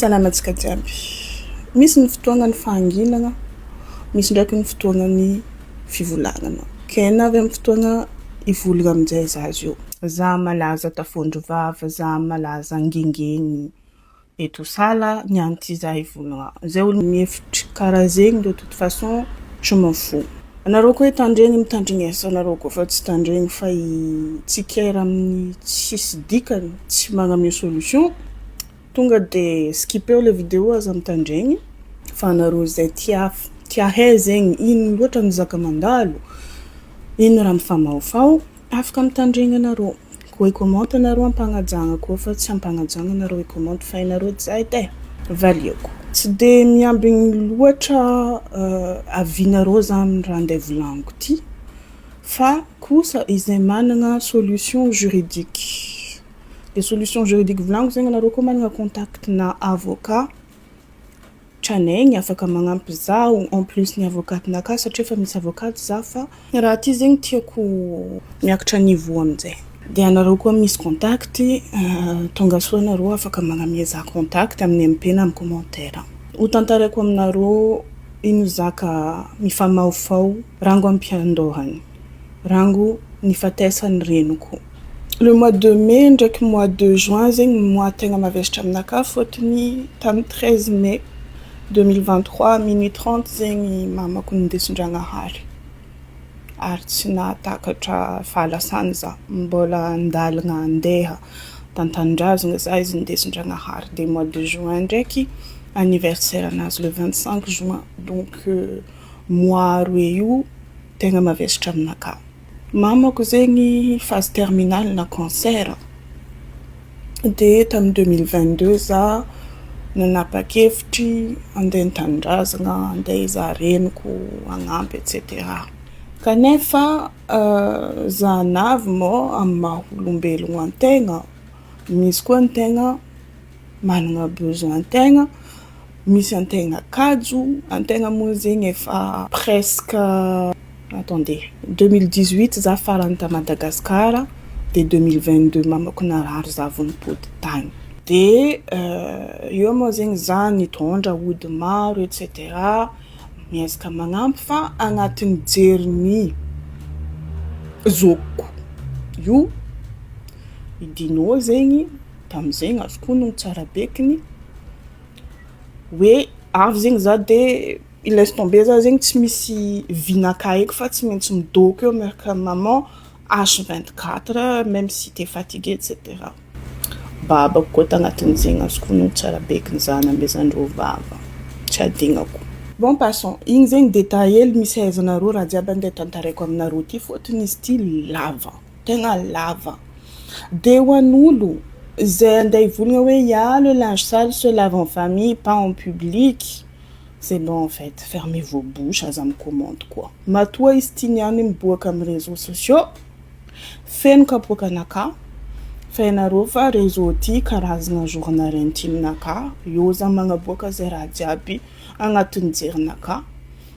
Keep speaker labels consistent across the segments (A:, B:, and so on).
A: Salama antsika jiaby. Misy ny fotoagnan'ny fahanginana, misy ndraiky ny fotoagnan'ny fivolagnana. Ke na avy amin'ny fotoagna hivolagna aminjay za zio. Za malaza tafondro vava, za malaza angengegny et tout ça là, niany ty za hivolagna. Zay olo mihevitry karaha zegny, de toute façon je m'en fous. Anareo koa hitandregny, mitandrignesa anareo koa fa tsy tandregny fa tsikera amin'ny tsisy dikany, tsy magname solution. Tonga de skipeo le vidéo, aza mitandregny. Fa anareo zay tia hay zegny ino loatra ny zaka mandalo, ino raha mifamahofaho, afaka mitandregny anareo. Koa hicommente anareo ampagnajagna koa fa tsy ampagnajagna anareo hicommente fa hainareo zay edy e. Valiako. Tsy de miambigny loatra avinareo za amin'ny raha andeha volagniko ty, fa kosa izay manana solution juridique. Le solution juridique volagniko zegny, anareo koa manana contact na avocat tranaigny afaka magnampy zaho en plus ny avocat-nakahy, satria efa misy avocat za, fa raha ty zegny tiako miakatra niveau aminjay. De anareo koa misy contact, tonga soa anareo afaka magnamia za contact amin'ny MP na amin'ny commentaire. Ho tantaraiko aminareo ino zaka mifamahofaho rango ampiandohany, rango nifatesan'ny reniko. Le mois de mai ndraiky mois de juin zegny mois tegna mavesatra aminakahy, fôtony tamin'ny 13 mai 2023, minuit 30 zegny mamako nindesin-dragnahary, ary tsy nahatakatra fahalasany za, mbola andalana andeha tan-tanindrazana za izy nindesin-dragnahary. De mois de juin ndraiky anniversaire anazy, le 25 juin. Donc mois roe io tegna mavesatra aminakahy. Mamako zegny phase terminale na cancer. De tamin'ny 2022 za nanapa-kevitry andeha an-tanindrazana, andeha hizaha reniko, hagnampy, et cetera. Kanefa za navy moa, amin'ny maha olombelogno antegna, misy koa antegna manana besoin antegna, misy antegna kajo antegna moa zegny efa presque, attendez, 2018 za farany ta Madagasikara, de 2022 mamako narary za vao nipody tagny. De eo moa zegny za nitondra ody maro, et cetera, miezaka magnampy, fa agnatin'ny jerin'ny zokiko io i Dino zegny tamizegny azoko onony tsara bekiny hoe avy zegny za de il laisse tomber za zegny, tsy misy vinakahy eky fa tsy maintsy midoko eo miaraka amy maman H24, même si t'es fatigué, et cetera. Babako koa tagnatin'izegny, azoko onony tsara bekiny za namezandreo vava, tsy adignako. Bon, passons, igny zegny détail hely misy ahaizanareo raha jiaby andeha tantaraiko aminareo ty, fôtony izy ty lava, tegna lava. De ho an'olo zay andeha hivolagna hoe ya, le linge sale se lave en famille, pas en public, c'est bon, en fait, fermez vos bouches, aza micommente koa. Matoa izy ty niany miboaka amin'ny réseaux sociaux feno kapoakanaka, fa ianareo fa réseau ty karazana journal intime-naka eo, za magnaboaka zay raha jiaby agnatin'ny jerinaka.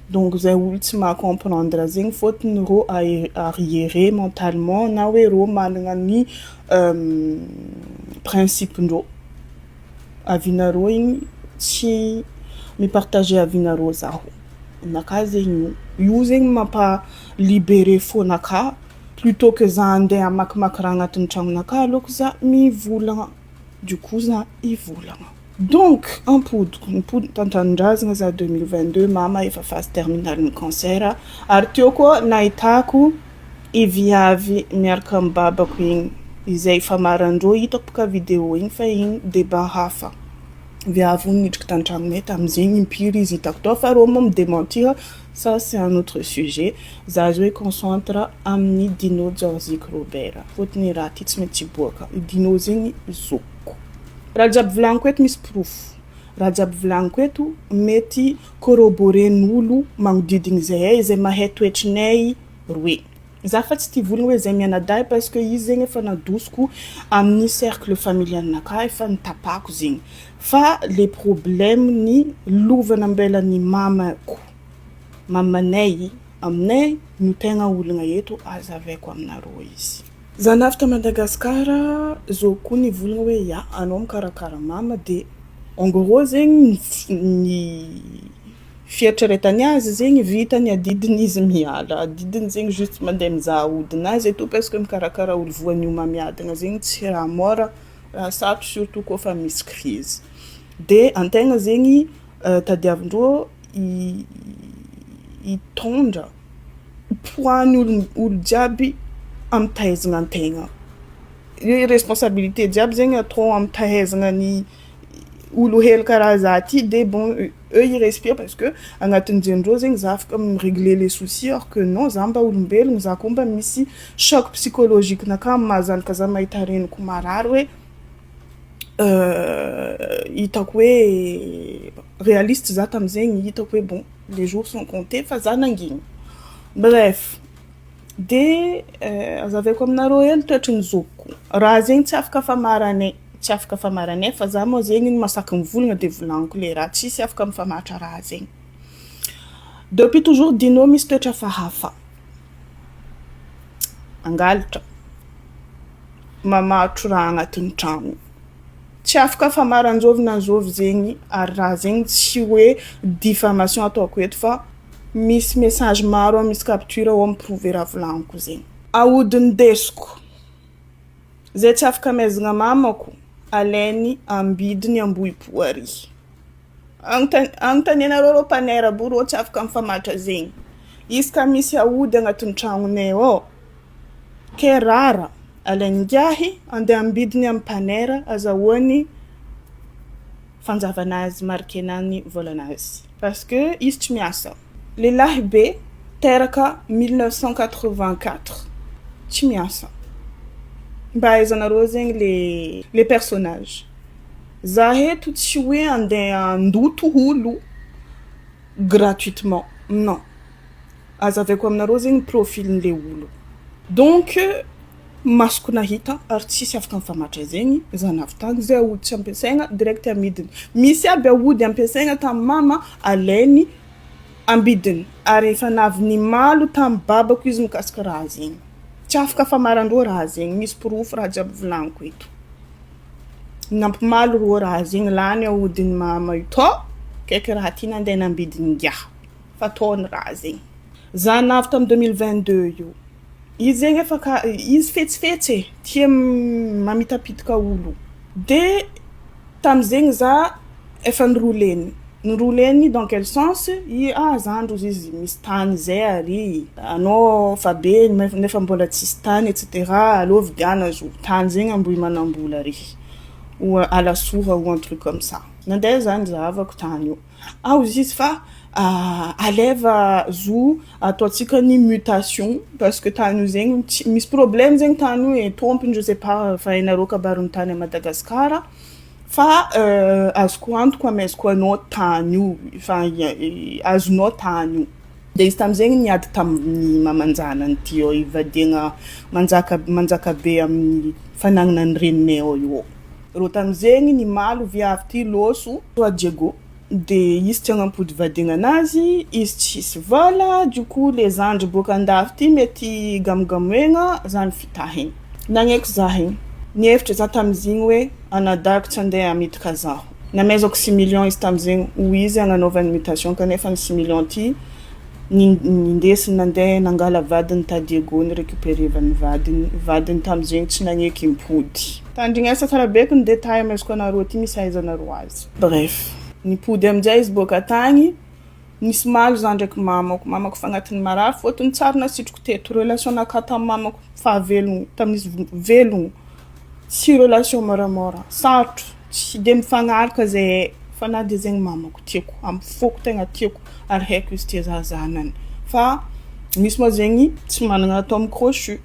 A: Donc zay olo tsy mahacomprendre zegny, fôtony rô arriéré mentalement na hoe rô manana ny principe-ndrô, avinareo igny tsy mipartager avinareo zaho. Naka zegny io zegny mampa libéré fônaka plutôt que za andeha hamakimaky raha agnatin'ny tragnonaka, aleoko za mivolagna, du coup za hivolagna. Donc ampodiko nipody tan-tanindrazana za 2022, mama efa phase terminale ny cancer, ary teo koa nahitako i viavy miaraka amy babako igny izay famarandreo hitako boka vidéo igny, fa igny débat hafa. Viavy io nidriky tan-tragnonay tamizegny impiry izy hitako tao, fa rô moa midémentir, ça c'est un autre sujet. Za zao concentre amin'ny Dino Jaoziky Robert, fôtony raha ty tsy maintsy hiboaka. I Dino zegny zokiko. Raha jiaby volagniko eto misy porofo, raha jiaby volagniko eto mety corroboren'olo magnodidigny zahay izay mahay toetrinay roe. Za fa tsy tia volagna hoe zay mianadahy, parce que izy zegny efa nadosiko amin'ny cercle familial-nakahy, efa nitapako zegny. Fa le problème ny lova nambelan'ny mamako, mamanay aminay no tegna olagna eto, azavaiko aminareo izy. Za navy ta Madagasikara, zokiko nivolagna hoe ya, anao mikarakara mama de En gros zegny, ny fieritreretany azy zegny, vita ny adidiny, izy miala. Adidiny zegny juste mandeha mizaha aodinazy et tout, parce que mikarakara olo voan'ny homamiadana zegny tsy raha mora, raha sarotro, surtout koa misy crise. De antegna zegny tadiavindreo hitondra poids-ny olo, olo jiaby amin'ny tahaizana antegna. Ny responsabilité jiaby zegny atao amin'ny tahaizana ny olo hely karaha za ty. De bon, eux, ils respirent parce que agnatin'ny jendreo zegny za afaka mirégler les soucis, alors que non, za mba olombelogno, za koa mba misy choc psychologique naka amin'ny mahazanaka za mahita reniko marary, hoe hitako hoe réaliste za tam'zegny, hitako hoe bon, les jours sont comptés, fa za nanginy. Bref, de azavaiko aminareo hely toetry ny zokiko. Raha zegny tsy afaka famaranay, tsy afaka famaranay, fa za moa zegny masaky mivolagna de volagniko le raha, tsisy afaka mifamatra raha zegny. Depuis toujours, Dino misy toetra hafahafa, angalatra, mamatro raha agnatin'ny tragno, tsy afaka famaranjovy na zovy zegny. Ary raha zegny tsy hoe diffamation ataoko eto, fa misy message maro, misy capture ao miprouver raha volagniko zegny. Aodiny desiko zay tsy afaka amaizana mamako, alainy ambidiny Ambohipo ary anontanianareo reo mpanera aby reo, tsy afaka mifamatra zegny. Izy ka misy aody agnatin'ny tragnonay ao ke rara alainy ngiahy, andeha ambidiny amin'ny mpanera, azahoany fanjavanazy, marikenany volanazy, parce que izy tsy miasa. Lehilahy be teraka 1984 tsy miasa. Mba ahaizanareo zegny le personnage. Za eto tsy hoe andeha andoto olo gratuitement, non, azavaiko aminareo zegny profiln'le olo. Donc masoko nahita ary tsisy afaka mifamatra zegny. Za navy tany zay, aody tsy ampiasaigna direct amidiny. Misy aby aody ampiasaigna tamin'ny mama, alainy ambidiny, ary efa navy nimalo tamin'ny babako izy mikasika raha zegny. Tsy afaka famarandreo raha zegny, misy porofo raha jiaby volagniko eto. Nampimalo ro raha zegny, lany aodiny mama io tô kaiky raha ty nandeha nambidiny ngiahy, fa ataony raha zegny. Za navy tamin'ny 2022 io, izy zegny efa ka izy fetsifetsy e, tia mamitapitaka olo. De tam'zegny za efa niroleny niroleny. Dans quel sens? I ah zandro izy misy tany zay ary anao fa be nefa mbola tsisy tany, et cetera, aleo vidiana zo tany zegny Ambohimanambola ary ou Alasora ou un truc comme ça. Nandeha zany zahavako tany io ao izy izy fa aleva zo ataontsika ny mutation, parce que tany io zegny tsy misy problème zegny, tany io e tompony, je sais pas, fa hainareo kabarin'ny tany à Madagasikara. Fa azoko antoko amaiziko anao tany io, fa azonao tany io. De izy tam'zegny niady tamin'ny mamanjanany ty ao ivadiagna manjaka, manjaka be amin'ny fanagnana ny reninay ao io. Reo tam'zegny nimalo viavy ty loso a Diego, de izy tsy hanampody vadiagna anazy, izy tsisy vola. Du coup le zandry boaka andafy ty mety gamogamoegna zany fitahiny. Nagnaiky za igny, nihevitra za tam'zigny hoe anadahiko tsy andeha hamitaka zaho. Namezako 6 millions izy tam'zegny ho izy hagnanaovany mutation, kanefa ny 6 millions ty nindesiny nandeha nangala vadiny ta Diego, ny récupérevany vadiny. Vadiny tam'zegny tsy nagneky impody. Tandrignesa tsara beky ny détail amezako anareo ty, misy ahaizanareo azy. Bref, nipody aminjay izy boaka tagny, nisy malo za ndraiky mamako. Mamako fa agnatin'ny marary, fôtony tsary nasitriko teto relation naka tamin'ny mamako fahavelogno tamin'izy velogno, tsy relation moramora, sarotro, tsy de mifagnaraka zahay. Fa na de zegny, mamako tiako amy foko, tegna tiako, ary haiko izy tia za zanany. Fa misy moa zegny tsy manana atome crochu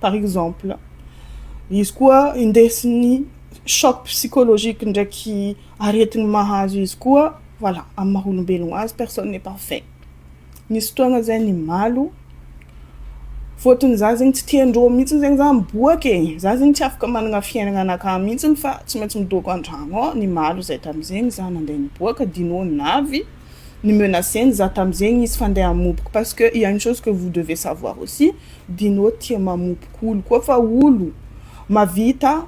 A: par exemple, izy koa indesin'ny choc psychologique ndraiky aretigny mahazo izy koa. Voilà, amy maha olombelogno azy, personne n'est parfait. Nisy fotoagna zay nimalo, fôtony za zegny tsy tiandreo mihitsy zegny za miboaky e, za zegny tsy afaka manana fiainana anakahy mihitsiny, fa tsy maintsy midoko an-tragno ao. Nimalo zay tamizegny, za nandeha niboaka, Dino navy ny menaceny za tamizegny izy fa andeha hamoboky, parce que il y a une chose que vous devez savoir aussi: Dino tia mamopoko olo koa, fa olo mavita.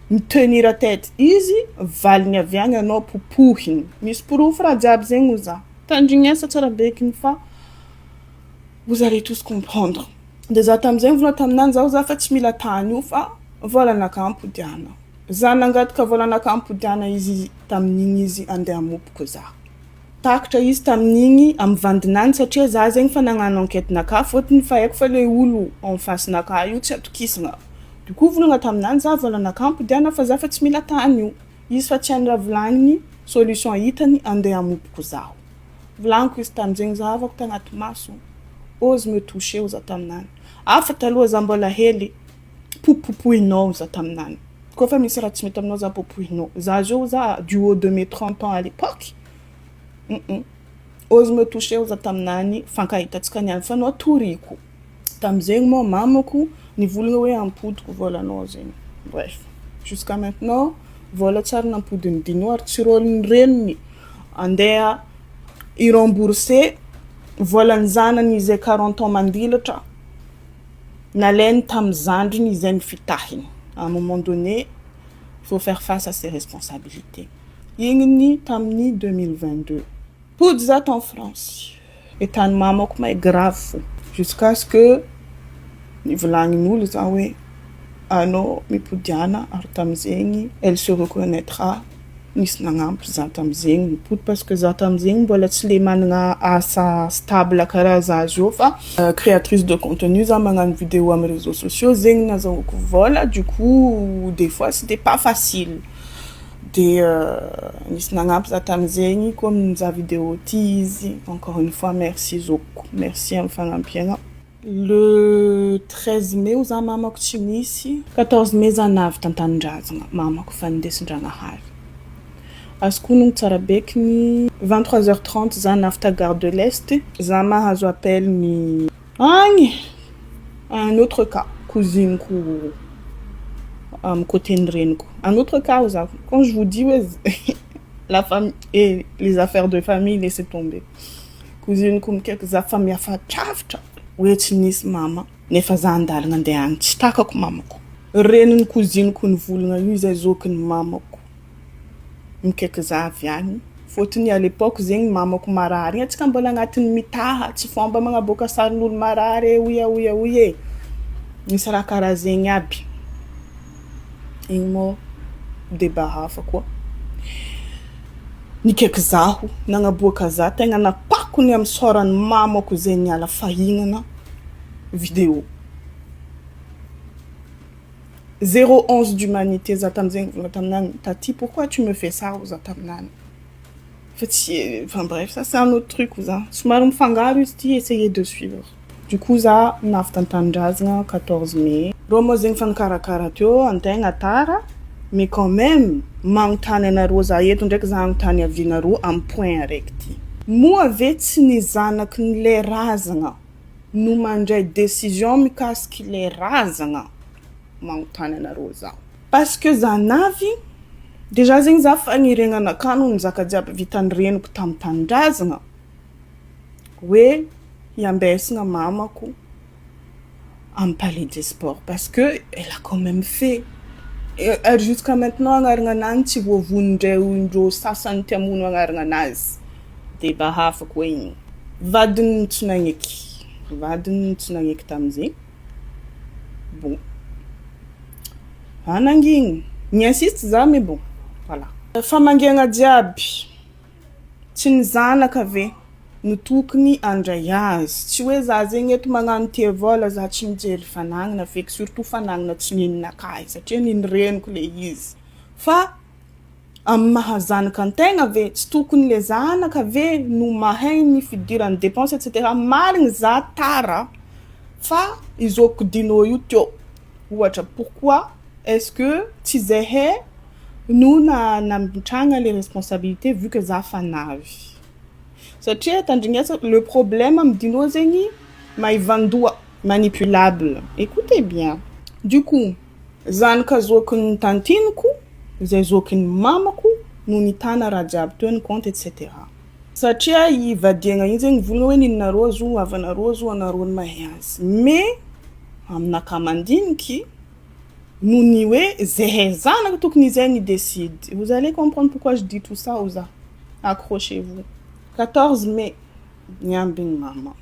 A: Mitenir tête izy, valiny avy agny anao popohiny. Misy porofo raha jiaby zegny ho za. Tandrignesa tsara bekiny fa vous allez tous comprendre. De za tamizay nivolagna taminany zaho za fa tsy mila tany io fa volanakahy ampodiana. Za nangataka volanakahy ampodiana izy tamin'igny, izy andeha hamopoko za. Takatra izy tamin'igny amy vandinany satria za zegny fa nagnano enquête-nakahy, fôtony fa haiko fa le olo en face-nakahy io tsy atokisagna. Du coup volagna taminany za volanakahy ampodiana fa za fa tsy mila tany io. Izy fa tsy hainy raha volagniny, solution hitany andeha hamopoko zaho. Volagniko izy tamin'izegny, zahavako tagnaty maso: "Ose me toucher", ho za taminany. Afa taloha za mbola hely, popopohinao za taminany. Koa misy raha tsy mety aminao za popohinao. Za zio za du haut de mes 30 ans à l'époque. "Ose me toucher", ho za taminany, fankahitantsika niany fa anao toriko. Tamizegny moa mamako nivolagna hoe ampodiko volanao zegny. Bref, jusqu'à maintenant vola tsary nampodiny Dino ary tsy rôle reniny andeha i-rembourser volan'ny zanany izay 40 ans mandilatra nalainy tamy zandriny izay ny fitahiny. À un moment donné, il faut faire face à ses responsabilités. Igny ny tamin'ny 2022. Pody za en France. Etany mamako mahay grave fo. Jusqu'à ce que nivolagnin'olo za hoe anao mipodiana, ary tamizegny elle se reconnaîtra nisy nagnampy za tamizegny nipody, parce que za tamizegny mbola tsy le manana asa stable karaha za zio, fa créatrice de contenu za, magnano vidéo amy réseaux sociaux zegny nazahoako vola. Du coup, des fois c'était pas facile, de nisy nagnampy za tamizegny koa mizaha vidéo ty izy. Encore une fois, merci zokiko, merci amy fagnampiagna. Le 13 mai za mamako tsy nisy, 14 mai za navy tantanindrazagna, mamako fa nindesin-dragnahary. Azoko onogno tsara bekiny, 23h30 za navy ta gare de l'Est, za mahazo appel ny agny, un autre cas, cousineko amy côté ny reniko, un autre cas za. Quand je vous dis hoe la famille et les affaires de famille, laissez tomber. Cousineko mikaiky za fa miafatrafitra hoe tsy nisy mama, nefa za andalana andeha agny tsy takako mamako. Reniny cousineko nivolagna io izay zokiny mamako mikaiky za avy agny, fôtony à l'époque zegny mamako marary igny, atsika mbola agnatin'ny mitaha, tsy fomba magnaboaka sarin'olo marary e, oia oia oia e, misy raha karaha zegny aby igny moa, débat hafa koa. Nikaiky zaho nagnaboaka za tegna napakony amy sôran'ny mamako zay niala fahignana vidéo. Zéro once d'humanité za tamizegny nivolagna taminany: "Taty, pourquoi tu me fais ça?" Ho za taminany. Fa tsy, enfin bref, ça c'est un autre truc za. Somary mifangaro izy ty, essayez de suivre. Du coup za navy tantanindrazagna 14 mai. Rô moa zegny fa nikarakara teo antegna tara, mais quand même magnontany anareo za eto ndraiky, za agnontany avinareo amy point araiky ty. Moa ve tsy ny zanaky le razagna no mandray décision mikasiky le razagna? Magnontany anareo zaho. Parce que za navy déjà zegny za fa niregnanakahy noho ny zaka jiaby vitan'ny reniko tamy tanindrazagna hoe hiambesagna mamako amy palais des sports, parce que elle a quand même fait, ary jusqu'à maintenant agnarana anany tsy voavonindray indreo sasany tia hamono agnarana anazy, débat hafa koa igny. Vadiny tsy nagneky, vadiny tsy nagneky tamizegny. Bon, anangigny ni-insiste za, mais bon, voilà. Famangiana jiaby, tsy ny zanaka ve no tokony andray azy? Tsy hoe za zegny eto magnano tia vola, za tsy mijery fanagnana feky, surtout fanagnana tsy nininakahy satria niny reniko le izy, fa amy maha zanaka antegna ve tsy tokony le zanaka ve no mahay ny fidiran'ny dépense et cetera? Marigny za tara fa izôko Dino io teo ohatra, pourquoi est-ce que tsy zahay no na namitragna les responsabilités vu que za fa navy? Satria tandrignesa le problème amy Dino zegny maivandoha, manipulable, écoutez bien. Du coup zanaka zokiny tantiniko zay zokiny mamako no nitana raha jiaby teo, ny compte et cetera, satria i vadiagna igny zegny nivolagna hoe nininareo zo havanareo zo anareo no mahay azy, mais aminakahy mandiniky. Noho ny hoe zahay zanaka tokony izay ny décide. Vous allez comprendre pourquoi je dis tout ça oza. Accrochez-vous. 14 mai, niambigny mama.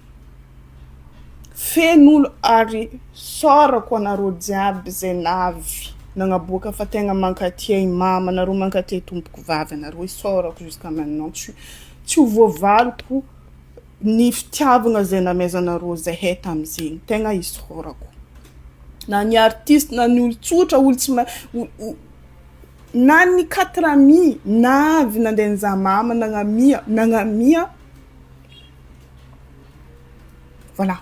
A: Feno olo ary sorako anareo jiaby zay navy nagnaboaka fa tegna mankatia i mama anareo, mankatia tompoko vavy anareo, isaorako jusqu'à maintenant. Tsy ho voavaliko ny fitiavagna zay namezanareo zahay tamizegny, tegna isaorako. Na ny artiste na ny olo tsotra, olo tsy na ny quatre amis navy nandeha nizaha mama, nagnamia nagnamia. Voilà,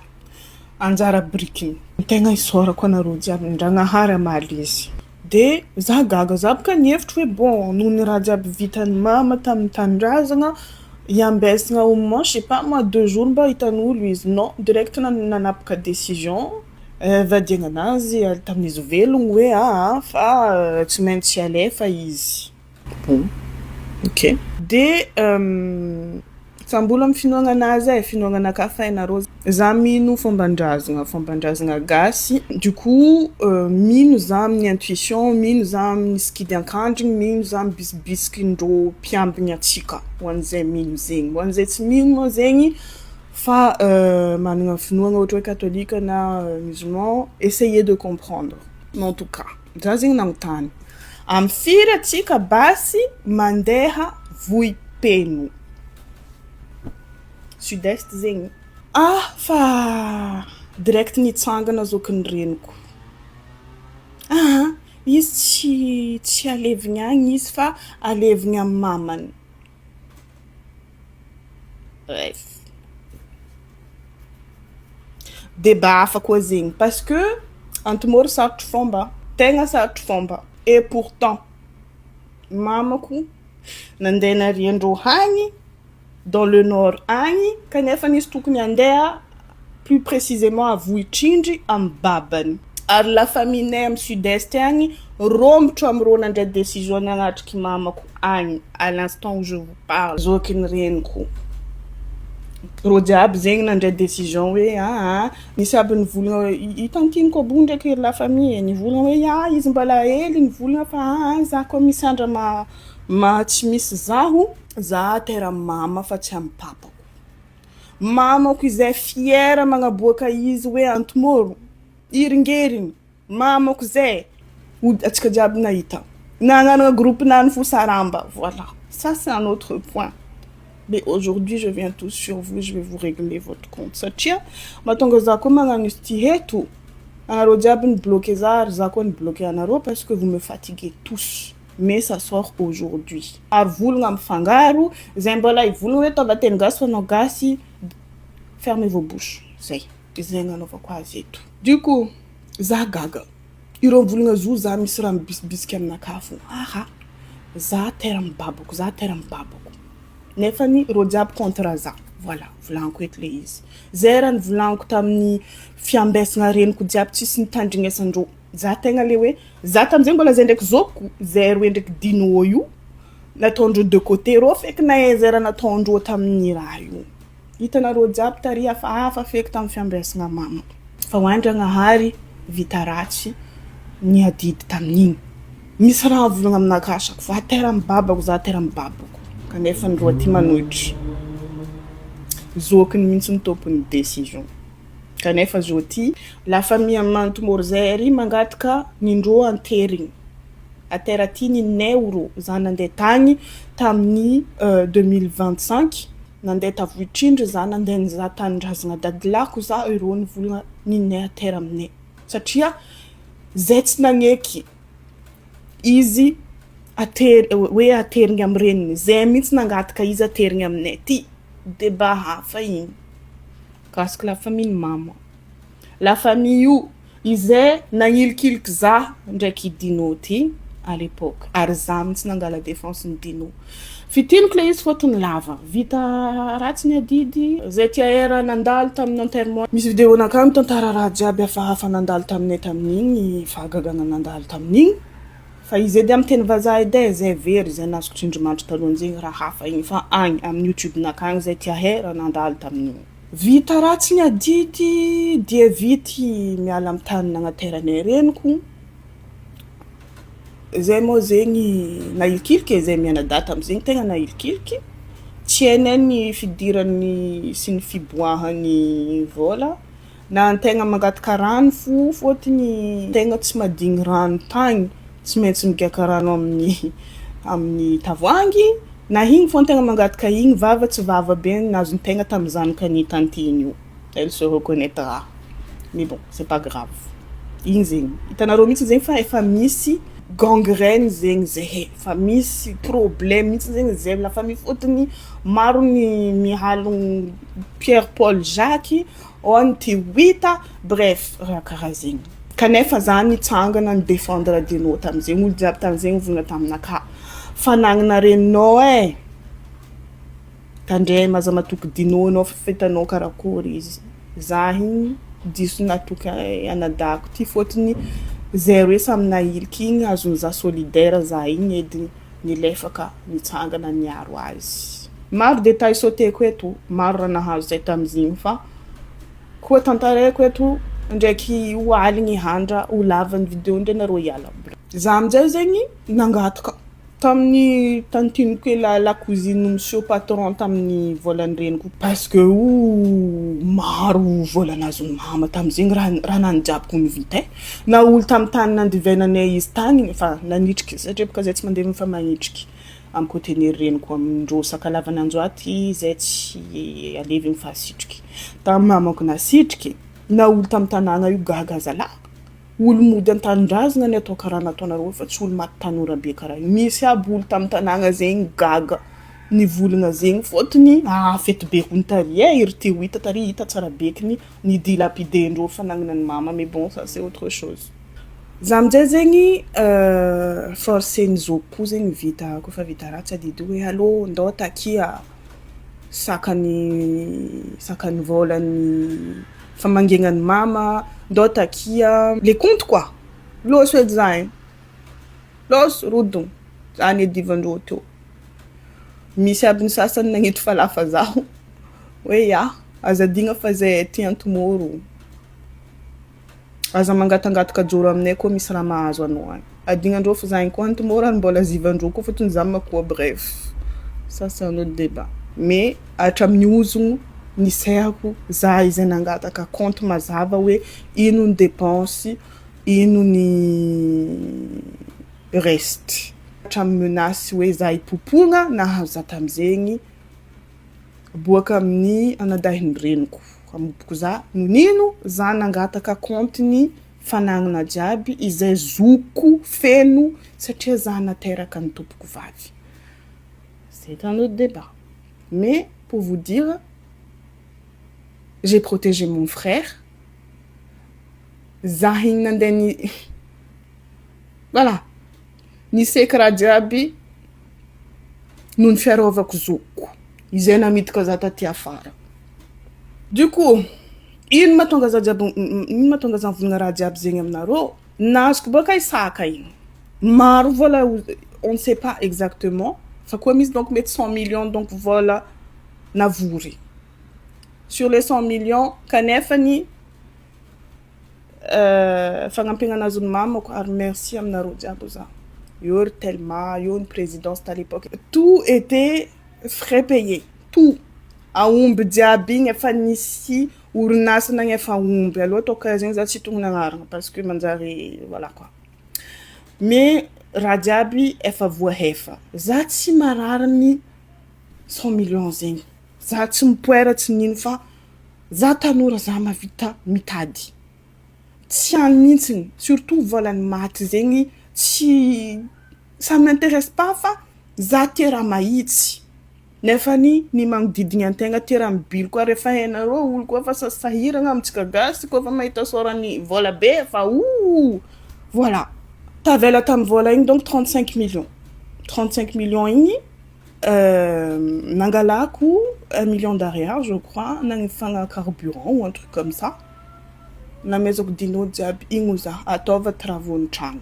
A: anjara brikiny tegna isaorako anareo jiaby, ndragnahary amaly izy. De za gaga, za boka nihevitry hoe bon, noho ny raha jiaby vitany mama tamin'ny tanindrazagna, iambesagna au moins, je sais pas moi, 2 jours mba hitan'olo izy. Non, direct nanapaka décision vadiagna anazy tamin'izy velogno hoe aa fa tsy maintsy alefa izy. Bon, ok, de samby olo amy finoagna anazy e, finoagna anakahy fa hainareo za mino fomban-drazagna, fomban-drazagna gasy. Du coup mino za amin'ny intuition, mino za amin'ny sikidy ankandriny, mino za amy bisibisikindrô mpiambigny atsika, ho an'izay mino zegny. Ho an'izay tsy mino moa zegny fa manana finoagna ohatra hoe katôlika na musulman, essayez de comprendre. En tout cas, za zegny nagnontany amy firy atsika basy mandeha Vohipeno sud-est zegny. Ah, fa direct nitsangana zokiny reniko. Ah, izy tsy alevigny agny izy fa alevigny amy mamany. Bref, débat hafa koa zegny parce que Antemoro sarotry fomba, tegna sarotry fomba. Et pourtant mamako nandeha nariandreo hagny dans le nord agny, kanefa nisy tokony andeha plus précisément à Vohitrindry amy babany. Ary la famille-nay amy sud-est agny rombotro amireo nandray décision nagnatriky mamako agny à l'instant où je vous parle. Zokiny reniko rô jiaby zegny nandray décision hoe aa nisy aby nivolagna i tantiniko aby io ndraiky la famille nivolagna hoe ah, izy mbola hely nivolagna fa aa za koa misy andra ma tsy misy zaho, za tera mama fa tsy amy papako. Mamako izay fière magnaboaka izy hoe Antemoro iringerigny mamako zay atsika jiaby nahita nagnanana groupe nany fo saramba. Voilà, ça c'est un autre point, mais aujourd'hui je viens tous sur vous, je vais vous régler votre compte satria mahatonga za koa magnano izy ty eto. Anareo jiaby ny bloqué za ary za koa ny bloqué anareo parce que vous me fatiguez tous, mais ça sort aujourd'hui. Ary volagna mifangaro zay mbola hivolagna hoe taova teny gasy fa anao gasy, fermez vos bouches. Zay izay nanaovako azy eto. Du coup za gaga ireo mivolagna zo za misy raha mibisibisiky aminakahy fo. Aha, za tera amy babako, za tera amy babako, nefany reo jiaby contre za. Voilà, volaniko eto le izy zay raha nivolaniko tamin'ny fiambesagna reniko jiaby tsisy nitandrignesandreo. Za tegna le hoe za tamizay mbola zay ndraiky zokiko zay roe ndraiky dino io nataondreo de côté reo feky nahay zay raha nataondreo tamin'ny raha io. Hitanareo jiaby tary hafahafa feky tamin'ny fiambesagna mama fa hoandragnahary vita ratsy ny adidy tamin'igny. Misy raha volagna aminakahy chaque fois tera amy babako, za tera amy babako, kanefa ny roa ty manohitry zokiny mihitsy ny tompony décision. Kanefa zao ty la famille Mantomoro zay ary mangataka nindreo anterigny atera ty ninay oro. Za nandeha tagny tamin'ny 2025, nandeha tavohitrindry za, nandeha nizaha tanindrazana dadilako za. Ireo nivolagna ninay atera aminay satria zay tsy nagneky izy atery hoe aterigny amy reniny zay mihitsy nangataka izy aterigny aminay ty. Débat hafa igny mikasiky la famille mama, la famille io izay nagnilikiliky za ndraiky Dino ty à l'époque. Ary za mihitsy nangala défense ny Dino fitiniko le izy fôtony lava vita ratsy ny adidy zay tia era nandalo tamin'ny enterrement. Misy vidéo nakà mitantara raha jiaby hafahafa nandalo taminay tamin'igny, fahagagana nandalo tamin'igny. Fa izy edy amy teny vazaha edy e, zay very zay nazoko tsindrimandry talohan'zegny raha hafa igny fa agny amin'ny YouTube nakà agny zay tia hay raha nandalo tamin'igny. Vita ratsy ny adidy dia vity miala amy tany nagnateranay reniko. Zay moa zegny nahilikiliky e, zay mianadahy tamizegny tegna nahilikiliky. Tsy hainay ny fidirany sy ny fiboahan'ny vôla, na antegna mangataka rano fo, fôtony tegna tsy mahadigny rano tagny, tsy maintsy migiaka rano amin'ny tavoahangy, na igny fô antegna mangataka igny, vava tsy vava be ny azon-tegna tamin'ny zanakan'ny tantine io, elle se reconnaîtra, mais bon, c'est pas grave. Igny zegny hitanareo mihitsy zegny fa efa misy gangrène zegny zahay, fa misy problème mihitsy zegny zay amy la famille, fôtony maro ny mihalogno Pierre Paul Jacques, ao ny Tiwita, bref, raha karaha zegny. Kanefa za nitsangana nidéfendre Dino tamizegny, olo jiaby tamizegny nivolagna taminakahy fanagnana reninao e, tandremo, aza matoky Dino anao fa hitanao karakory izy. Za igny diso natoky anadahiko ty, fôtony zay roe samy nahiliky igny, azony za solidaire za igny edy nilefaka nitsangana niaro azy. Maro détail sauteko eto, maro raha nahazo zay tamizigny, fa koa tantaraiko eto ndraiky ho aligny handra, ho lava ny vidéo ndray nareo hiala. Za amizay zegny nangataka tamin'ny tantiniko la cousine monsieur patron tamin'ny volan'ny reniko, parce que o maro vola nazon'ny mama tamizegny, raha nany jiaby ko vita e, na olo tamin'ny tany nandivenanay izy tagny efa nanitriky, satria bôka zay tsy mandeviny fa magnitriky amy côté ny reniko, amindreo Sakalavananjoaty zay tsy aleviny fa asitriky tamy mamako nasitriky, na olo tamin'ny tanàna io gaga zalahy, olo mody an-tanindrazana ny atao karaha nataonareo fa tsy olo maty tanora be karaha io. Misy aby olo tamin'ny tanàna zegny gaga nivolagna zegny, fôtony ah fety be rony tary e, iry ty ho hita tary, hita tsara bekiny ny dilapidendreo fanagnana ny mama, mais bon, ça c'est autre chose. Za amizay zegny forcé ny zokiko zegny vita kofa vita ratsy adidy hoe allô ndao takia sakany vôlan'ny famangianany mama, ndao takia le compte quoi, lôso edy za igny, lôso rodogno za niadivandreo teo. Misy aby ny sasany nagnety falafa zaho hoe ya azadigna fa zay ty antomôro, aza mangatangataka joro aminay koa misy raha mahazo anao agny, adignandreo fa za igny koa antomôro ary mbola zivandreo koa fôtony za makoa, bref, ça c'est un autre débat. Mais hatramin'ny ozogno nisehako za izay nangataka compte mazava hoe ino ny dépense, ino ny reste, hatramin'ny menace hoe za hipopogna nahazo za tamizegny boaka amin'ny anadahin'ny reniko amoboko za nino za nangataka compte ny fanagnana jiaby izay zoko feno satria za nateraka ny tompoko vavy. C'est un autre débat, mais pour vous dire, j'ai protégé mon frère. Za igny nandeha ny voilà niseky raha jiaby noho ny fiarovako zokiko izay namidika za taty afara. Du coup, ino mahatonga za jiaby, ino mahatonga za mivolagna raha jiaby zegny aminareo? Nazoko bôka isaka igny maro vola, on ne sait pas exactement fa koa misy donc mety 100 millions donc vola navory sur les 100 millions, kanefany fagnampiana anazon'ny mamako, ary merci aminareo jiaby za eo ry Telma eo, ny présidence à l'époque, tout était frais payé, tout aomby jiaby igny efa nisy orinasa nagnefa omby aloha, ataoko karaha zegny, za tsy tognona agnarana parce que manjary, voilà quoi. Mais raha jiaby efa voahefa, za tsy marary ny 100 millions zegny, za tsy mipoera, tsy nino, fa za tanora, za mahavita mitady, tsy any mihitsiny, surtout volany maty zegny tsy ça m'intéresse pas, fa za tia raha mahitsy, nefany ny magnodidigny antegna tia raha mibilo koa. Rehefa hainareo olo koa fa sahiragna amitsika gasy koa fa mahita sôrany vola be fa o voilà, tavela tamy vola igny donc 35 millions, 35 millions igny nangalako 1 million d'ariary je crois, nagnefagna carburant ou un truc comme ça, namezako Dino jiaby igny, za ataova travaux ny tragno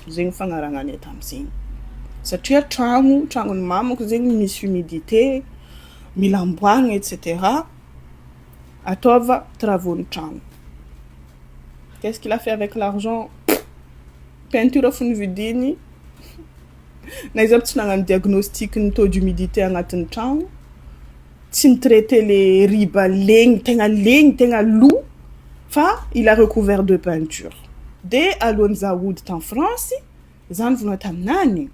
A: zegny fagnaragnanay tamizegny, satria tragnony mamako zegny misy humidité, mila amboarigna et cetera, ataova travaux ny tragno. Qu'est-ce qu'il a fait avec l'argent? Peinture fo nividiny. Na izy aby tsy nagnano diagnostic ny taux d'humidité agnatin'ny tragno, tsy nitraité le riba legny, tegna legny, tegna lo, fa il a recouvert de peinture. De alohan'ny za hody tany France, za nivolagna taminany: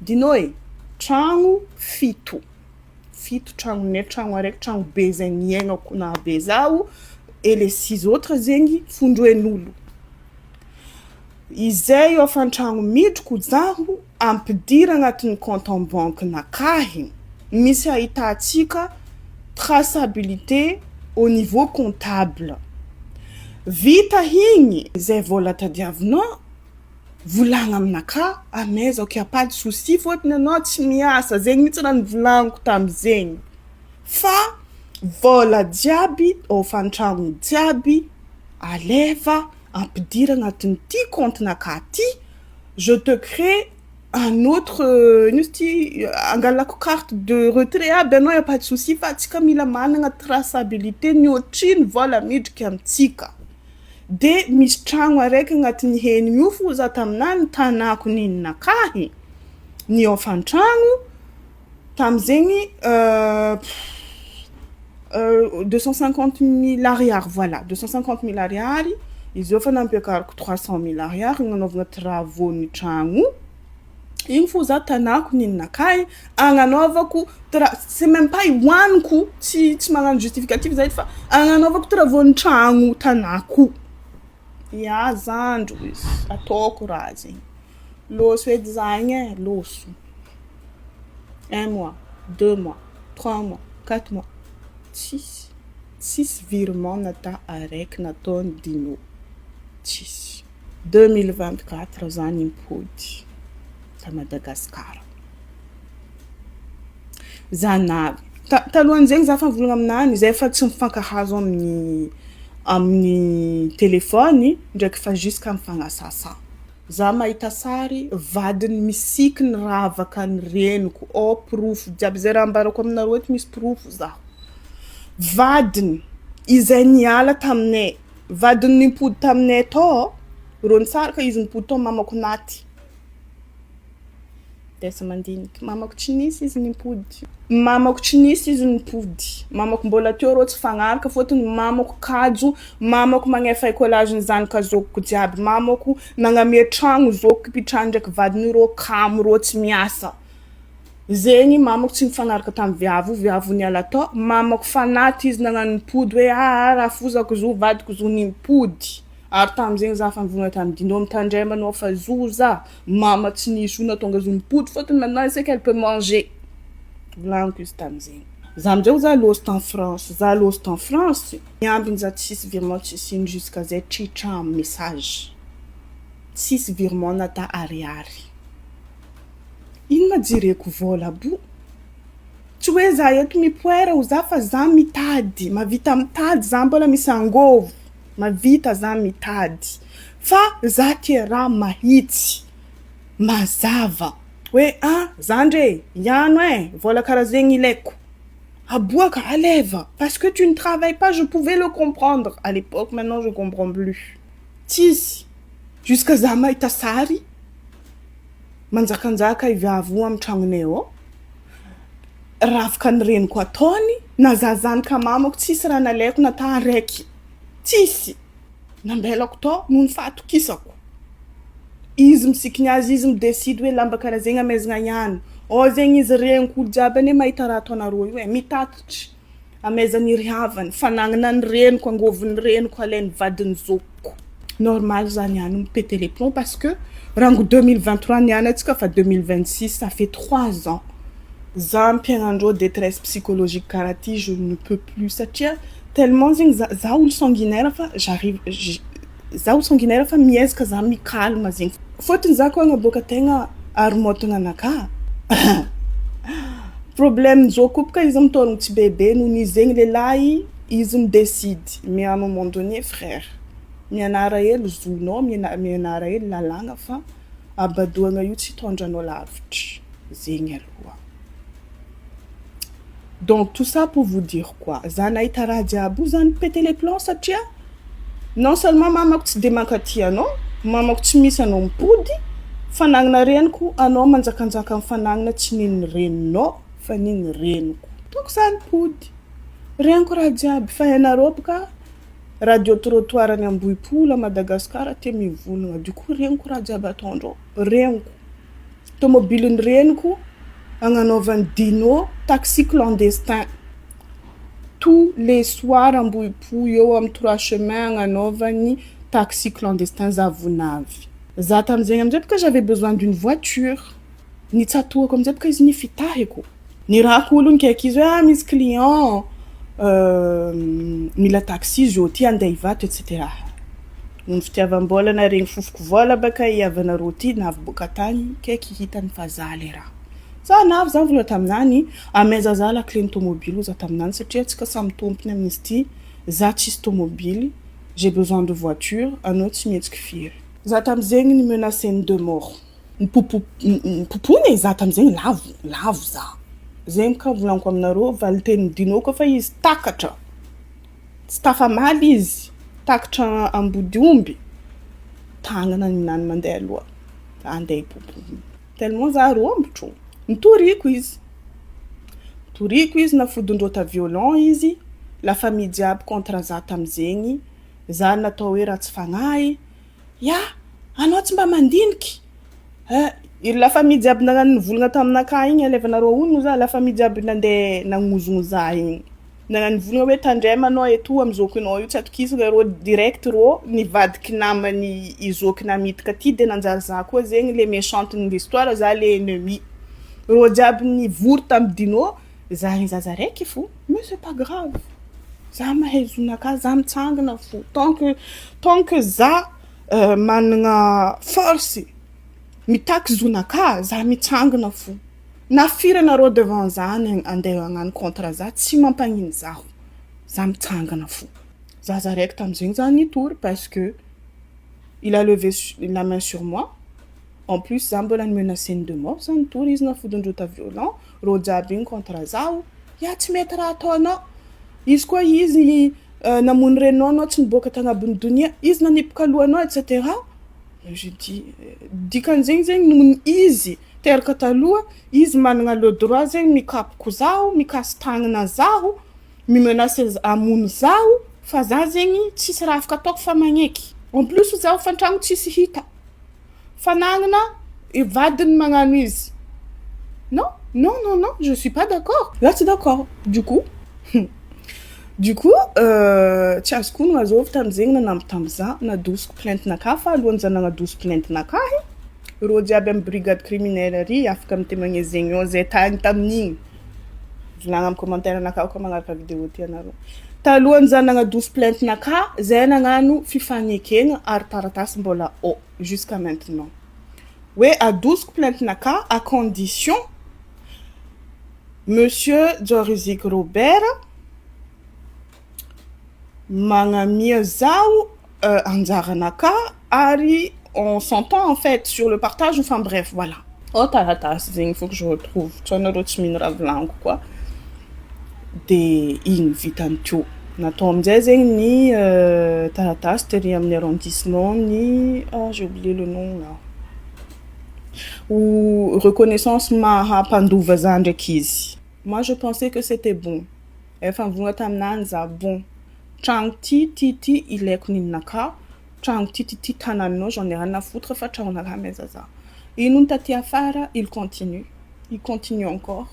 A: "Dino e, tragno fito fito tragnonay, tragno araiky, tragno be zay niaignako nahabe zaho, et les six autres zegny fondroen'olo izay eo afa-tragno midriko zaho, ampidira agnatin'ny compte en banque nakahy, misy ahitatsika traçabilité au niveau comptable. Vita igny zay vola tadiavinao, volagna aminaka, amaizako, y a pas de souci, fôtony anao tsy miasa." Zegny mihitsy raha nivolagniko tamizegny, fa vola jiaby hôfan-tragno jiaby alefa ampidira agnatin'ny ty compte-naka ty, je te crée un autre, ino izy ty, angalako carte de retrait aby anao, y a pas de souci, fa atsika mila manana traçabilité ny ohatrino vola midriky amitsika. De misy tragno araiky agnatin'ny henigny io fo za taminany, tanako nininakahy ny hôfan-tragno tamizegny 250 000 ariary, voilà, 250 000 ariary. Izy eo fa nampiakariko 300 000 ariary nanaovana travaux ny tragno igny fo za tanako nininakahy agnanaovako c'est même pas ihoaniko, tsy magnano justificatif za edy, fa agnanaovako travaux ny tragno tanako ia zandro izy ataoko raha zegny. Lôso edy za igny e, lôso un mois, 2 mois, 3 mois, 4 mois, tsisy virement nata araiky nataony Dino, tsisy. 2024 za nimpody ta Madagasikara, za navy talohan'izegny za fa nivolagna aminany zay fa tsy mifankahazo amin'ny telefôny ndraiky, fa jusqu'à mifagnasasa. Za mahita sary vadiny misikiny ravaka ny reniko ao, porofo jiaby zay raha ambarako aminareo eto, misy porofo zaho. Vadiny izay niala taminay, vadiny nimpody taminay tao, rô nisaraka izy nipody tao, mamako naty desa mandiniky, mamako tsy nisy izy nimpody, mamako tsy nisy izy nimpody, mamako mbola teo, rô tsy fagnaraka fôtony mamako kajo, mamako magnefa écolage ny zanaka zokiko jiaby, mamako nagnamia tragno zokiko ipitrahany ndraiky vadiny io, rô kamo, rô tsy miasa zegny. Mamako tsy nifagnaraka tamy viavy io, viavy niala tao, mamako fa naty izy nagnano nipody hoe aa raha fozako zo vadiko zo nimpody. Ary tamizegny za fa nivolagna tamy Dino: "Mitandrema anao fa zo za mama tsy nisy io natonga zo nipody, fôtony maintenant elle sait qu'elle peut manger." Volagniko izy tamizegny. Za amizay za lôso tany France, za lôso tany France niambiny za, tsisy virement, tsisy ino, jusqu'à zay tritra message, tsisy virement nata ariary. Ino ma jereko vola aby io? Tsy hoe za eto mipoera ho za, fa za mitady, mavita mitady, za mbola misy angôvo, mavita za mitady, fa za tia raha mahitsy, mazava hoe ah zandry e, iano e, vola karaha zegny ilaiko, aboaka aleva, parce que tu ne travailles pas. Je pouvais le comprendre à l'époque, maintenant je comprends plus. Tsisy, jusqu'à za mahita sary manjakanjaka iviavy io amy tragnonay ao, ravaka ny reniko ataony na za zanaka mamako, tsisy raha nalaiko nata araiky, tsisy nambelako tao noho ny fahatokisako izy. Misikiny azy izy, midécide hoe lamba karaha zegny amaizana ihany ao zegny izy, reniko olo jiaby ane mahita raha ataonareo io e, mitatitry amaizany riavany fanagnana ny reniko, angovony reniko alainy vadiny zokiko. Normal zany ihany mipéter les plombs, parce que rango 2023 niany atsika fa 2026, ça fait 3 ans za mpiainandreo détresse psychologique karaha ty. Je ne peux plus, satria tellement zegny za olo sanguinaire, fa j'arrive, za olo sanguinaire, fa miezaka za micalme zegny, fôtony za koa agnaboaka tegna aromotagna anakahy. Problème zao koa izy mitôrigny tsy bebe noho izy zegny lehilahy izy midécide, mais à un moment donné, frère, mianara hely zonao, mianara hely lalàgna, fa abadoagna io tsy hitondranao lavitry zegny aloha. Donc tout ça pour vous dire quoi? Za nahita raha jiaby io, za nipéter les plombs, satria non seulement mamako tsy de mankatia anao, mamako tsy misy anao mipody. Fanagnana reniko anao manjakanjaka amin'ny fanagnana, tsy niny reninao fa niny reniko. Toko za nipody, reniko raha jiaby fa hainareo boka radio trottoir any Ambohipo à Madagasikara tia mivolagna. Du coup reniko raha jiaby ataondreo, reniko tomobiliny reniko agnanaovany Dino taxi clandestin tous les soirs Ambohipo eo amin'ny trois chemins, agnanaovany taxi clandestin. Za vonavy za tamizegny amizay boka j'avais besoin d'une voiture, nitsatohako amizay boka izy nifitahiko nirako olo nikaiky izy hoe ah, misy client mila taxi zao ty andeha Ivato, et cetera. Ny fitiavam-bola naregny fofoko vola baka iavanareo ty navy boka tany kaiky hitany fa za le raha za navy za nivola taminany amaiza za la clé ny tomobily za taminany, satria antsika samy tompony amin'izy ty. Za tsisy tomobily, j'ai besoin de voiture, anao tsy mihetsiky firy. Za tamizegny ny menaceny de mort, nipopo nipopony e. Za tamizegny lavo lavo za zegny ka volaniko aminareo valiteny Dino koa fa izy takatra tsy tafamaly, izy takatra ambody omby tagnana ninany mandeha aloha andeha hipopo tellement za rombotro. Nitoriko izy, toriko izy, nafodindreo ta violent izy, la famille jiaby contre za tamizegny. Za natao hoe ratsy fagnahy ya, anao tsy mba mandiniky. Eh, la famille jiaby nagnano nivolagna taminakahy igny, alevanareo onona za la famille jiaby nandeha nagnozogno za igny, nagnano nivolagna hoe tandrema anao eto amy zokinao io, tsy atokisana rô direct. Rô nivadiky namany i zoky namitika ty, de nanjary za koa zegny le méchante ny l'histoire, za le ennemi. Rô jiaby nivory tamy Dino, za ny zaza raiky fo. Mais c'est pas grave, za mahay zonakahy, za mitsangana fo tant que za manana force mitaky zonakahy, za mitsangana fo. Na firy anareo devant za andeha hagnano contre za, tsy mampagnino zaho, za mitsangana fo. Zaza raiky tamizegny za nitory parce que il a levé la main sur moi, en plus za mbola nimenaceny de mort. Za nitory izy, nafodindreo ta violent, rô jiaby igny contre zaho ya, tsy mety raha ataonao izy koa izy namono reninao, anao tsy niboaka tagnabon'ny donia izy nanipika alohanao, et cetera. Je dis dikan'izegny zegny nohony izy teraka taloha, izy manana le droit zegny mikapoko zaho, mikasy tagnana zaho, mimenace hamono zaho, fa za zegny tsisy raha afaka ataoko fa magneky. En plus zaho fa an-tragno tsisy hita fanagnana vadiny magnano izy. Non, non, non, non, je suis pas d'accord, za tsy d'accord. Du coup tsy azoko onona azovy tamizegny nanambitamby za nadosiko plainte-nakahy, fa alohan'ny za nagnadoso plainte-nakahy, rô jiaby amy brigade criminelle ary afaka mitémoigner zegny eo zay tany tamin'igny, volagna amy commentaire anakahy koa magnaraka vidéo ty anareo. Talohan'ny za nagnadoso plainte-nakahy, zay nagnano fifagnekena ary taratasy mbola ao jusqu'à maintenant hoe adosiko plainte-nakahy à condition monsieur Joriziky Robert magnamia zaho anjaranakahy ary on s'entend en fait sur le partage. Enfin bref, voilà, ao taratasy zegny, faut que je retrouve, tsy anareo tsy mino raha volaniko koa. De igny vitany teo, natao aminjay zegny ny taratasy tery amin'ny arrondissement ny, ah, j'ai oublié le nom là, ou reconnaissance maha mpandova za ndraiky izy. Moi, je pensais que c'était bon, efa nivolagna taminany za: bon, tragno ty ty ty ilaiko ninonakahy, tragno ty ty ty tanànanao, j'en ai rien à foutre, fa tragnonakahy amaiza za ino. Ny taty afara, il continue, il continue encore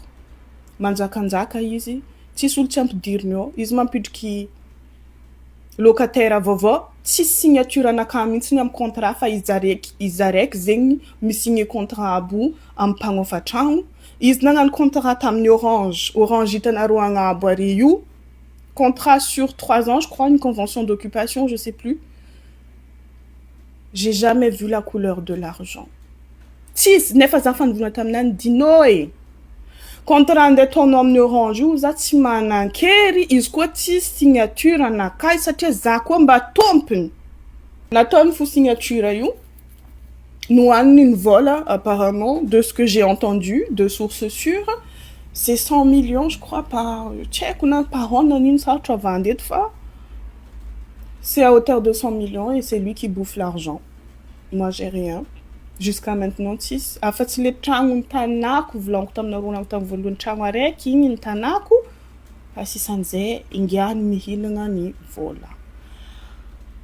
A: manjakanjaka izy, tsisy olo tsy ampidiriny ao izy, mampidriky locataire vaovao, tsisy signature anakahy mihitsy amy contrat, fa izy araiky, izy araiky zegny misigné contrat aby io amy mpagnofa tragno. Izy nagnano contrat tamin'ny Orange, Orange hitanareo agnabo ary io, contrat sur 3 ans, je crois, une convention d'occupation, je sais plus. J'ai jamais vu la couleur de l'argent, tsisy. Nefa za fa nivolagna taminany: Dino e, contrat andeha ataonao amin'ny Orange io, za tsy manan-kery izy koa tsisy signature anakahy, satria za koa mba tompony. Nataony fo signature io, nohaniny ny vola. Apparemment, de ce que j'ai entendu de source sûre, c'est 100 millions, je crois, par, tsy haiko na par an na nino, sarotra avandy eto, fa c'est à hauteur de 100 millions et c'est lui qui bouffe l'argent, moi j'ai rien. Jusqu'à maintenant tsisy afa-tsy le tragno nitanako, volaniko taminareo nako tamin'ny voalohany, tragno araiky igny nitanako, fa sisan'izay ingiany mihinagna ny vola.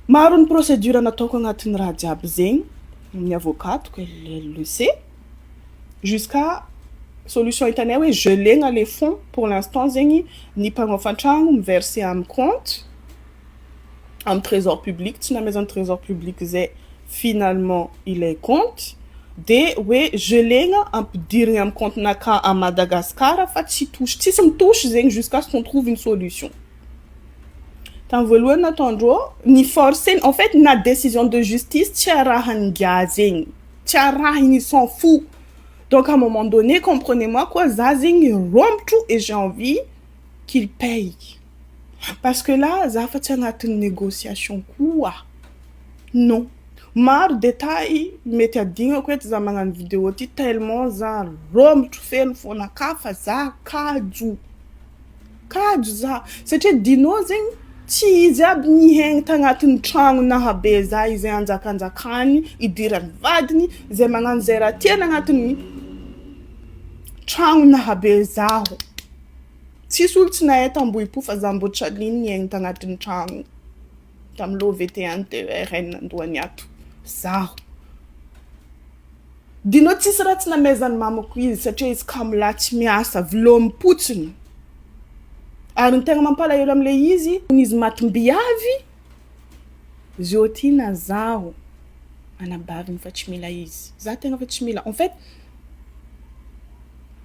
A: Maro ny procédure nataoko agnatin'ny raha jiaby zegny amin'ny avocatoko, elle le sait, jusqu'à solution hitanay hoe gelena les fonds pour l'instant zegny, ny mpagnofa tragno miverser amin'ny compte amin'ny Trésor public. Tsy namezan'ny Trésor public zay finalement ilay compte, de hoe gelena, ampidirigna amin'ny compte-naka à Madagascar, fa tsy touche, tsisy mitouche zegny jusqu'à ce qu'on trouve une solution. Tamin'ny voalohany nataondreo ny forcé, en fait, na décision de justice tsy arahany ngia zegny, tsy arahiny, s'en fout. Donc à un moment donné, comprenez-moi quoi, za zegny rombotro et j'ai envie qu'il paye, parce que là za fa tsy agnatin'ny négociation koa. Non, maro détail mety adignako eto za magnano vidéo ty, tellement za rombotro feno fonaka, fa za kajo kajo za, satria Dino zegny tsy izy aby nihaigny tagnatin'ny tragno nahabe za izay anjakanjakany idirany vadiny zay magnano zay raha tiany agnatin'ny tragno nahabe zaho. Tsisy olo tsy nahay tambohipo fa za mbô tsy aliny niaigny tagnatin'ny tragno tamy lot 21 TERN andohany ato zaho. Dino tsisy raha tsy namezan'ny mamako izy, satria izy kamolahy tsy miasa, vilompotsiny. Ary ny tegna mampalahelo am'le izy, izy matim-biavy zio ty na zaho anabaviny fa tsy mila izy, za tegna fa tsy mila. En fait,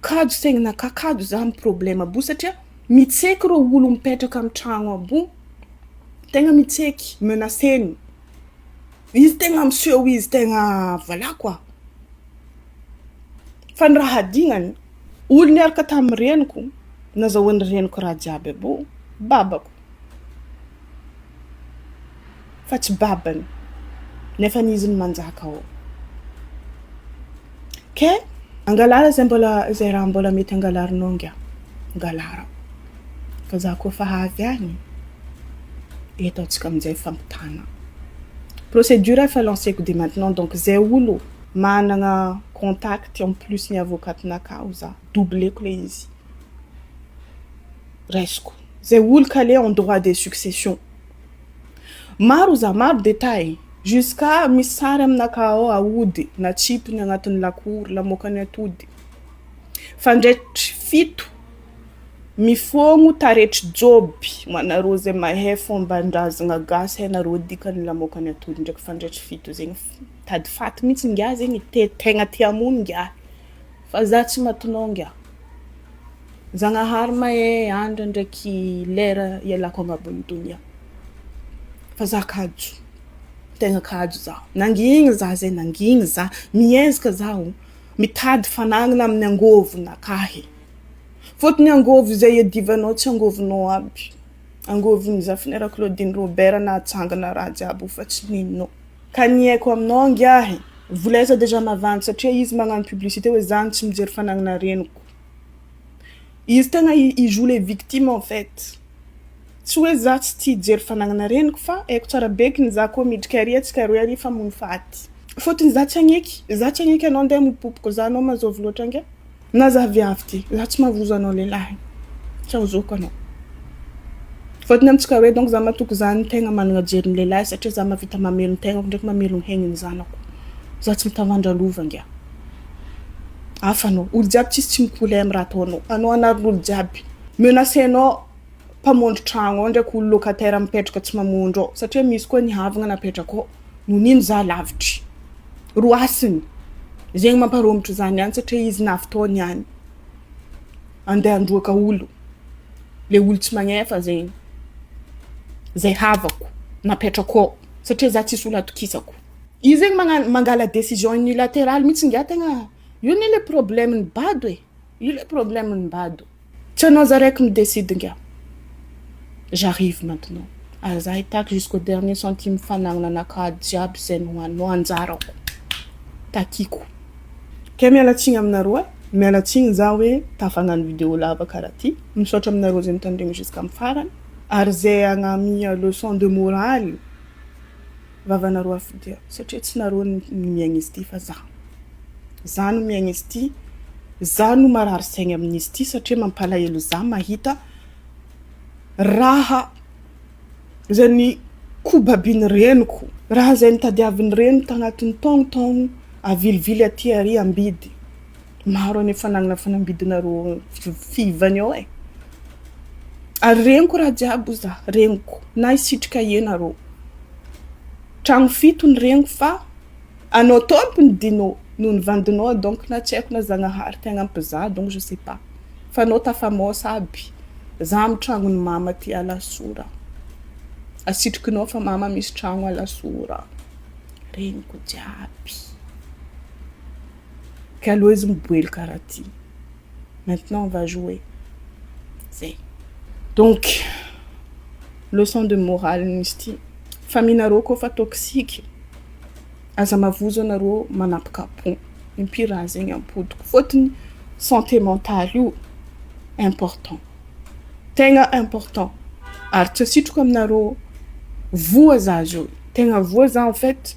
A: kajo saignanaka, kajo za amy problème aby io, satria mitseky reo olo mipetraka amy tragno aby io, tegna mitseky, menaceny izy, tegna miseho izy, tegna voilà quoi. Fa ny raha adignany olo niaraka tamy reniko, nazahoan'ny reniko raha jiaby aby io, babako fa tsy babany, nefa izy ny manjaka ao ke angalara zay mbola zay raha mbola mety angalarinao ngia, angalara, fa za koa fa avy agny eto atsika aminjay fampitana procédure efa lanceko dès maintenant. Donc zay olo manana contact en plus ny avocatinakao, za doubleko le izy, raisiko zay olo calé en droit des successions. Maro za, maro détail, jusqu'à misy sary aminaka ao aody natsipiny agnatin'ny lakory lamokany atody fandraitry fito mifogno taretry joby. Manareo zay mahay fomban-drazagna gasy, hainareo dikany lamokany atody ndraiky fandraitry fito zegny, tady faty mihitsy ngia zegny te tegna tia hamono ngia, fa za tsy matinao ngia. Zagnahary mahay andra ndraiky lera ialako agnabon'ny donia, fa za kajo, tegna kajo. Za nangigny, za zay nangigny, za miezaka zaho mitady fanagnana amin'ny angôvonakahy, fôtony angôvo zay iadivanao tsy angôvonao aby, angôvon'ny Zafinera Claudine Robert nahatsangana raha jiaby io, fa tsy nininao ka ny haiko aminao ngiahy. Volaiza déjà mavandy, satria izy magnano publicité hoe zany tsy mijery fanagnana reniko izy, tegna i joue les victimes en fait. Tsy hoe za tsy tia hijery fanagnana reniko, fa haiko tsara bekiny za koa midriky ary atsika roe ary famono faty, fôtony za tsy agneky, za tsy agneky anao andeha mipopoko za, anao mazôvy loatra ngia, na za viavy ty, za tsy mahavozo anao lehilahy, tsy ahozoko anao, fôtony amitsika hoe donc za matoky zany tegna manana jerin'ny lehilahy, satria za mahavita mamelogno tegnako ndraiky mamelogno hegniny zanako, za tsy mitavandra lova ngia. Hafa anao, olo jiaby tsisy tsy mikoly amy raha ataonao, anao anarin'olo jiaby, menacenao mpamondro tragno ao ndraiky olo locataire mipetraka tsy mamondro ao, satria misy koa ny havagna napetraka ao nonino za lavitry roasiny zegny mamparomotro zany ihany, satria izy navy tao niany andeha androaka olo, le olo tsy magnefa zegny zay havako napetrako ao, satria za tsisy olo atokisako. Izy zegny magnano mangala décision unilatérale mihitsy ngia, tegna io ne le problème ny bado e, io le problème ny bado, tsy anao za raiky midécide ngia. J'arrive maintenant ary za hitaky jusqu'au dernier centime fanagnana anakahy jiaby zay nohoaninao, anjarako takiko. Ke mialatsigny aminareo e, mialatsigny za hoe tafagnano vidéo lava karaha ty. Misaotra aminareo zay mitandregny jusqu'à amy farany, ary zay agnamia leçon de morale vavanareo afidia, satria tsy nareo ny miaigny izy ty fa za. Za no miaigna izy ty, za no marary saigny amin'izy ty satria mampalahelo za mahita raha zay ny kobabiny reniko, raha zay nitadiaviny reniko tagnatin'ny taogno avilivily aty ary ambidy. Maro ane fanagnana fanambidinareo fivany eo e. Ary regniko raha jiaby za, regniko na isitrika ianareo. Tragno fito ny regniko fa anao tompony dinao noho ny vandinao, donc na tsy haiko na Zagnahary te hagnampy za, donc je sais pas. Fa anao tafamosa aby. Za amy tragnony mama ty Alasora. Asitrikinao fa mama misy tragno Alasora. Regniko jiaby. Ke aloha izy miboely karaha ty. Maintenant on va jouer. Zay. Donc leçon de morale izy ty. Famille-nareo koa fa toxique, aza mavozo anareo manapaka pont. Impiry raha zegny ampodiko. Fôtony santé mentale io important. Tegna important. Ary tsy asitriko aminareo voa za zio. Tegna voa za en fait,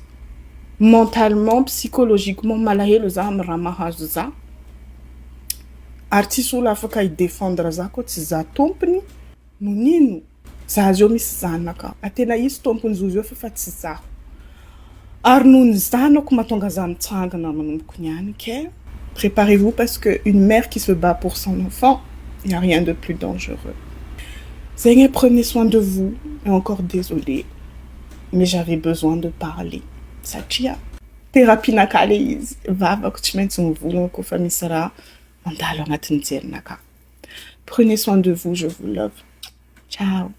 A: mentalement, psychologiquement malahelo za amy raha mahazo za. Ary tsisy olo afaka hidéfendre za koa tsy za tompony. No nino za zio misy zanaka. Atena izy tompony zo zio fa tsy zaho. Ary noho ny zanako mahatonga za mitsangana manomboka niany ke. Préparez-vous parce que une mère qui se bat pour son enfant, il n'y a rien de plus dangereux. Zegny, prenez soin de vous. Et encore désolé, mais j'avais besoin de parler. Satria thérapie-naka le izy. Vavako tsy maintsy mivolagna koa fa misy raha mandalo agnatin'ny jerinaka. Prenez soin de vous, je vous love. Ciao.